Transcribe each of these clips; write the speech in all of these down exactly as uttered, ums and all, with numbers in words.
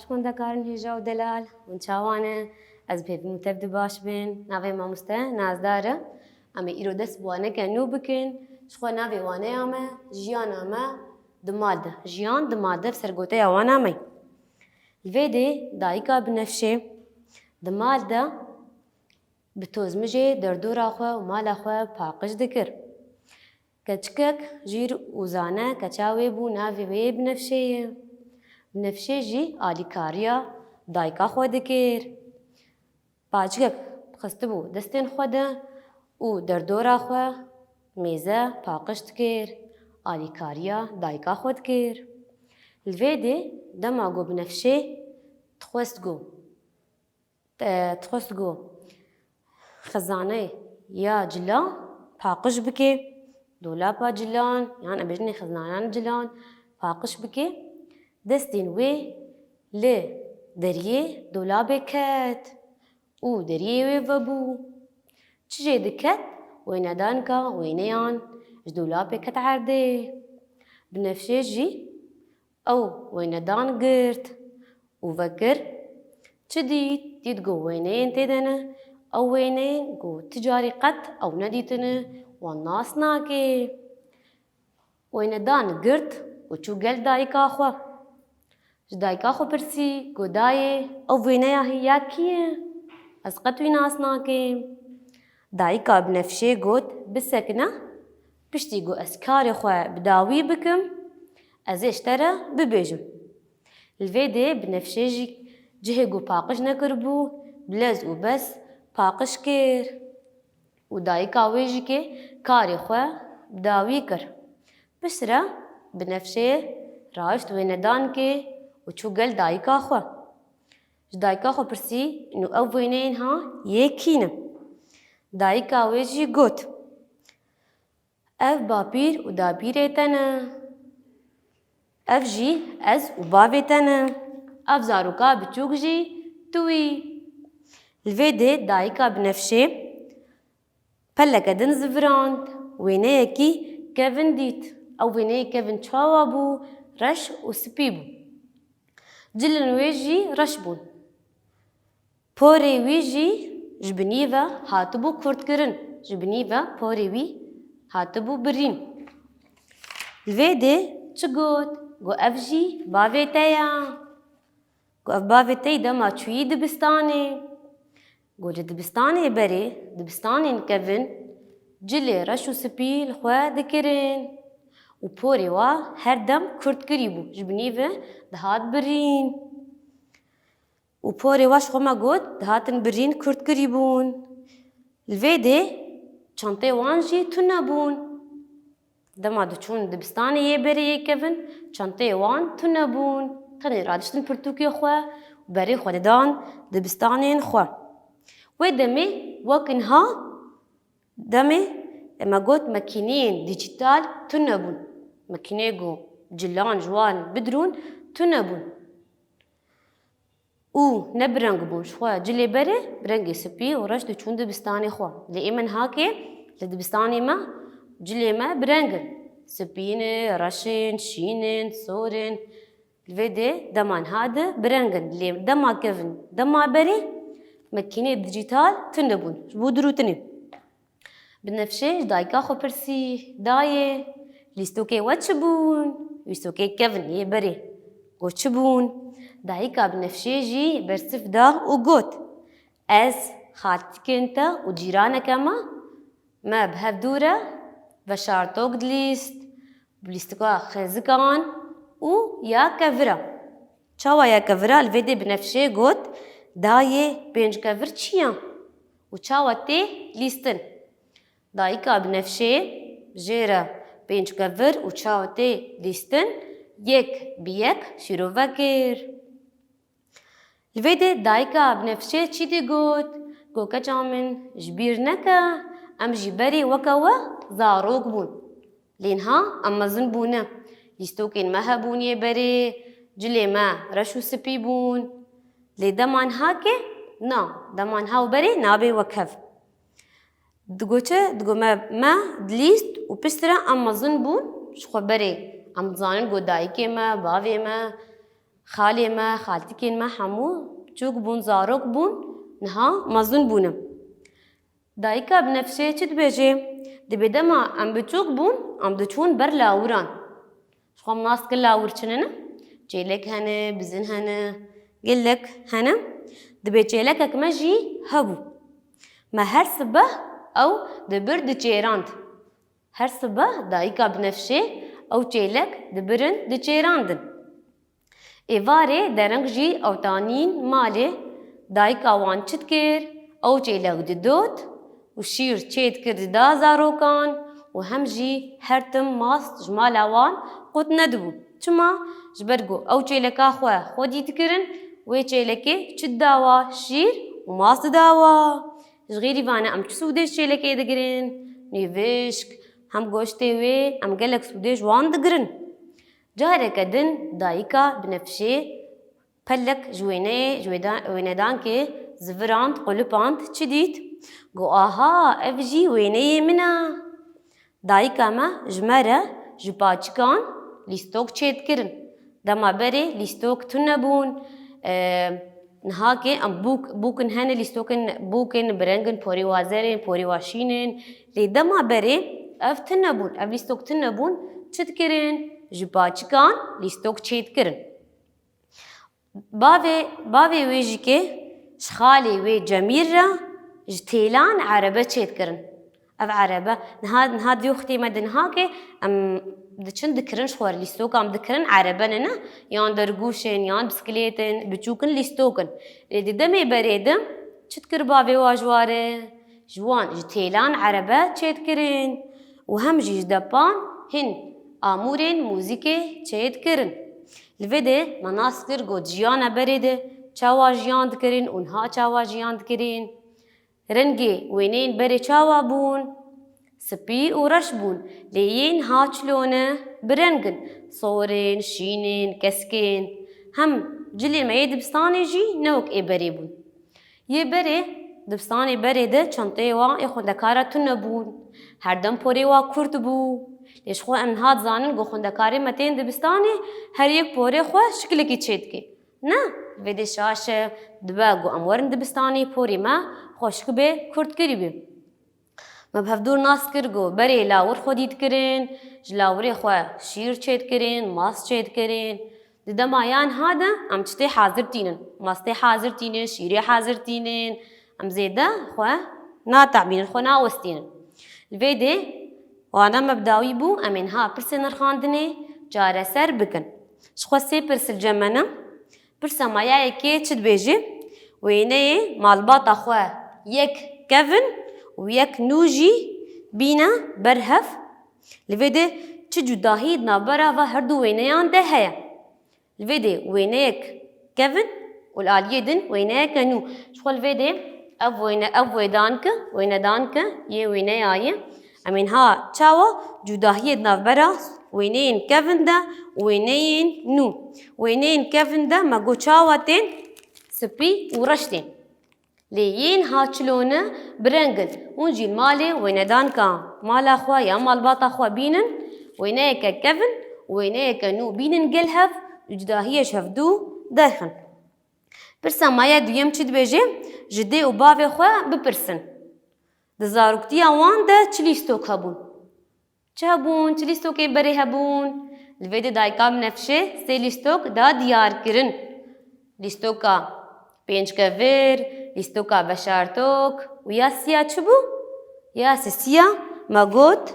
Xwendekarên hêja û delal, hûn çawa ne? Ez bi hêvî me tev di baş bin. Navê mamoste Nazdar e. Em ê îro dest bi waneke nû bikin. Ji xwe navê waneya me, jiyana me di mal de. Jiyan di mal de bi sergoteya wana me. Li vê dê dayika Binefşê di mal de bi tozmijê derdora xwe û mala xwe paqij dikir. Keçikek jîr û zane keça wê bû, navê wê Binefşê ye. Binefşê jî alîkariya dayika xwe dikir. Paçikek xistibû destên xwe de û derdora xwe mêze paqij dikir, alîkariya dayika xwe dikir. Li vê dê dema ku Binefşê dixwest ku, e, dixwest ku xizane ya cila paqij bike, dolapa cilan, yan em bêjinê xizaneyên cilan paqij bike, destên wê li deriyê dolabê ket û deriyê wê vebû. Çi jê diket, wênedanka wêneyan ji dolabê ket erdê. Binefşê jî ew wênedan girt û vekir. Çi dît? Dît ku wêneyên tê de ne. Ew wêneyên ku ti carî qet ew nedîtine, wan nas nake. Wênedan girt û çû gel dayika xwe. Ji dayika xwe pirsî, got, "Dayê, ev wêneya hî ya kî ye? Ez qet wî nas nakim." Dayika Binefşê got, "Bisekine, piştî ku ez karê xwe bi dawî bikim, ez ê ji te re bibêjim." Li vê dê Binefşê jî cihê ku paqij nekiribû, bi lez û bez paqij kir. Û dayika wê jî kê karê xwe bi dawî kir. Piştre Binefşê rahişt wênedankê û çû gel dayika xwe. Ji dayika xwe pirsî, "Nû ev wêneyên ha yê kî ne?" Dayika wê jî got, "Ev bapîr û dapîrê te ne. Ev jî ez û bavê te ne. Ev zaroka biçûk jî tu î." Li vê dê dayika Binefşê peleke din zivirand, wêneyekî kevin dît. Ew wêneyê kevin çawa bû? Reş û spî bû. Cilên wê jî reş bûn. Porê wî jî ji binî ve hatibû kurtkirin. Ji binî ve porê wî hatibû birîn. Li vê dê çi got? Got, "Ev jî bavê te ye." Got, "Ev bavê te yî dema çûyî dibistanê." Got, "Li dibistanê berê, dibistanên kevin cilê reş û spî li xwe dikirin û porê wa her dem kurtkirî bû, ji binî ve dihat birîn. Û porê wa ji xwe me got, dihatin birîn, kurtkirî bûn. Li vê dê çantê wan jî tune bûn." Dema diçûn dibistanê yê berê yê kevin, çanteyê wan tune bûn. Tenê radiştin pirtûkê xwe û berê xwe didan dibistanên xwe. Wê demê wek niha demê me got mekîneyên dîjîtal tune bûn. Mekîneyê ku cilan ji wan bidirûn tune bûn. Û ne bi reng bûn. Ji xwe cilê berê bi rengê spî û reş diçûn dibistanê xwe. Lê ê me niha kê li dibistanê me cilê me bi reng in. Spî ne, reş in, şîn in, sor in. Li vê dê dema niha de bi reng in. Lê dema kevin, dema berê mekînê dîjîtal tune bûn. Ji bo dirûtinê. Binefşê ji dayika xwe pirsî, "Dayê, lîstokê we çi bûn?" Lîstokê kevin yê berê. Got, "Çi bûn?" Dayika Binefşê jî bersiv da û got, "Ez, xaltikên te û cîraneke me, me bi hev dû re veşartok dilîst, bi lîstika xezikan û ya kevira." Çawa ya kevira? Li vê dê Binefşê got, "Dayê, pênc kevir çi ye? Û çawa tê lîstin?" Dayika Binefşê jê re pênc kevir û çawa tê lîstin yek bi yek şîrove kir. Li vê dê dayika Binefşê çî digot, got, "Keça min, ji bîr neke, em jî berê weke we zarok bûn. Lê niha em mezin bûne. Lîstokên me hebûn yê berê, cilê me reş û spî bûn. Lê dema niha ke na, dema niha û berê nabe wek hev." Digo çi? Digo me, me dilîst û piştre em mezin bûn, ji xwe berê em dizanin ku dayikê me, bavê me, Xalê me, xaltikên me hemû biçûk bûn, zarok bûn, niha mezin bûne. Dayika Binefşê çi dibêje? Dibê dema em biçûk bûn, em diçûn ber lawiran. Ji xwe em nas dikin lawir çi ne? Çêlek hene, bizin hene, gelek hene. Dibê çêlekek me jî hebû. Me her sibe ew dibir diçêrand. Her sibe dayika Binefşê ew çêlek dibirin diçêrandin. Êvarê dereng jî ew danîn malê, dayika wan çi dikir? Ew çêlek didot û şîr çêdikir dida zarokan û hem jî her tim mast ji mala wan qut nedibû. Çima? Ji ber ku ew çêleka xwe xwedî dikirin, wê çêlekê çi didawa? Şîr û mast didawa. Ji xêrî vane em çi sûdê ji çêlekê digirin? Nîvişk, hem goştê wê, em gelek sûdê ji wan digirin. Careke din dayika Binefşê pelek ji wêneyê, ji wêda-, wênedankê zivirand, qulipand, çi dît? Got, aha, ev jî wêneyê min e. Dayika me ji me re ji paçikan lîstok çêdikirin. Dema berê lîstok tune bûn. E, niha ke em bûk, bûkin hene, lîstokên, bûkên bi rengin, porê wa zer in, porê wa şîn in. Lê dema berê ev tune bûn, ev lîstok tune bûn, çi dikirin? Ji paçikan lîstok çêdikirin. Bavê, bavê wê jî ke ji xalê wê Cemîl re ji têlan erebe çêdikirin. Ev erebe, niha, niha di wextê me de niha ke em diçin dikirin ji xwe re lîstokan dikirin, erebe ne ne, yan dergûş in, yan bisikilêt in, biçûk in, lîstok in. Lê di demê berê de çi dikir bavê wa ji wa re? Ji wan ji têlan erebe çêdikirin û hem jî ji depan hin amûrên muzîkê çêdikirin. Li vê de me nas kir got jiyana berê de çawa jiyan dikirin û niha çawa jiyan dikirin. Rengê wêneyên berê çawa bûn? Spî û reş bûn. Lê yên ha çilo ne? Bi reng in. Sor in, şîn in, kesk in. Hem cilê me yê dibistanê jî ne wek ê berê bûn. Yê berê, dibistanê berê de çenteyê wan ê xwendekara tune bûn. Her dem porê wa kurt bû. Lê ji xwe em niha dizanin ku xwendekarê me tên dibistanê her yek porê xwe şikilekî çêdike. Ne, vê dê şaş e, dibe ku em werin dibistanê porê me xweşik bê, kurtkirî bê. Me bi hevdûr nas kir ku berê lawir xwedî dikirin, ji lawirê xwe şîr çêdikirin, mast çêdikirin. Di dema yan ha de em çitê hazir tînin. Mastê hazir tînin, şîrê hazir tînin. Em zêde xwe natebînin, xwe nawestînin. Li vê dê wana me bi dawî bû, em ên ha pirsê nirxandinê çareser bikin. Ji xwe sê pirs li cem me ne. Pirsa me ya yekê çi dibêje? Wêneyê malbata xwe yek kevin û yek nû jî bîne ber hev. Li vê de çi cudahî di navbera va her du wêneyan de heye? Li vê de wêneyek kevin û li aliyê din wêneyeke nû. Ji xwe li vê de ev wêne, ev wêdanke, wênedanke yê wêneya ye. Em ên ha çawa cudahiyê di navbera wêneyên kevin de û wêneyên nû. Wêneyên kevin de me got çawa tên? Spî û reş tên. Lê yên ha çilo ne, bi reng in. Hûn jî li malê wênedanka mala xwe ya malbata xwe bînin, wêneyeke kevin û wêneyeke nû bînin gel hev û cudahiyê ji hevdû derxin. Pirsa me ya duyem çi dibêje? Ji dê û bavê xwe bipirsin. Di zaroktiya wan de çi lîstok hebûn? Çi hebûn? Çi lîstokên berê hebûn? Li vê de dayika Binefşê sê lîstok da diyar kirin. Lîstoka pênc kevir, lîstoka veşartok û ya siya çi bû? Ya sisiya me got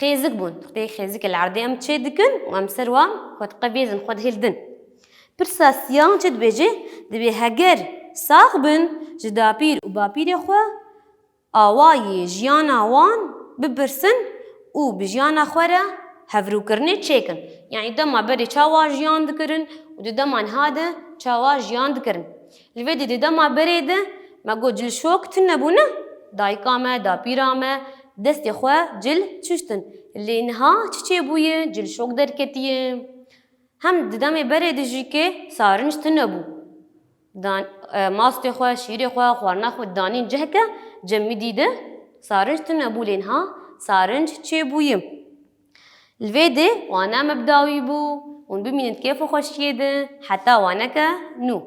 xêzik bûn. Wextê xêzik li erdê em çê dikin û em ser wan xwe diqevêzin, xwe dihildin. Pirsa siya çi dibêje? Dibê heger sax bin, ji dapîr û bapîrê xwe awayê jiyana wan bipirsin û bi jiyana xwe re hevrûkirinê çêkin. Yanî dema berê çawa jiyan dikirin û di dema niha de çawa jiyan dikirin. Li vê dî di dema berê de me got cilşok tune bûne. Dayika me, dapîra me destê xwe cil çiştin. Lê niha çi çêbûye? Cilşok derketiye. Hem di demê berê de jî ke sarinc tune bû. Dan, e, mastê xwe, şîrê xwe, xwarina xwe danîn ciheke cemidî de sarinc tune bû, lê niha sarinc çêbûyî. Li vê dê wana me bi dawî bû. Hûn bimînin kêf û xweşiyê de heta waneke nû.